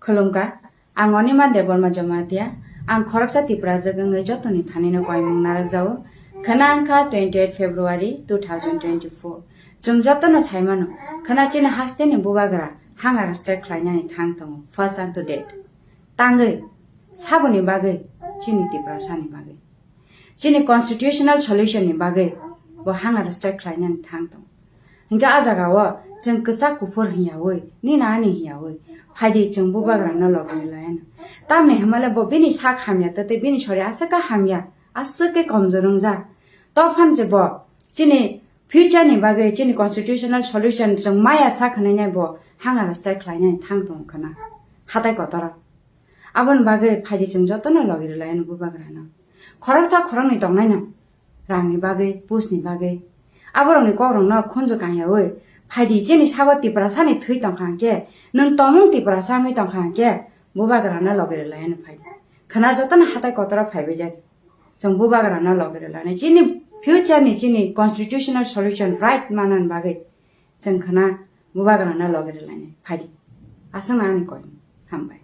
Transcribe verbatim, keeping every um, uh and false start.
Khulumkha, ang Onima Debbarma Jamatia, ang khoroksa Tiprajwk wngwi jotoni thanino koimung narwkjago. Khwna wngkha twenty eight February two thousand twenty four. Chwng jotono saimano, khwna chini hasteni bubagra hang arrest khlainani thang tongo, first and to date. Tangwi, saboni bagwi, chini Tiprasani bagwi. Chini constitutional solution ni bagwi bo hang arrest khlainani thang tongo. Hinkhe a jagao chwng kwchak kuphur hiyawi, nini ani hiyawi, phaidi chwng bubagrano logi rwlaiano. Tamni hwnmale bo bini sak hamya tei bini sori aswk khe hamya, aswk khe komjor wngjak. Tophano je bo chini future ni bagwi, chini constitutional solution chwng maya sak hwnwi nai bo hang arrest khlainani thang tongo khwna hatai kotoro. Aboni bagwi phaidi chwng jotono logi rwlaiano bubagrano. Khoroksa khoroknwi tongnaino rangni bagwi, postni bagwi. Aborokni kokrokno khunju kangyawi phaidi chini sago Tiprasani thwi tongkha hwnkhe, nwng tongmung Tiprasa wngwi tongkha hwnkhe, bubagrano logi rwlaiano phaidi. Khwna jotono hatai kotoro phaibaijak. Chwng bubagrano logi rwlaiano chini future ni chini constitutional solution right manani bagwi chwng khwna bubagrano logi rwlainai phaidi. Aswkno ani koi. Hambai.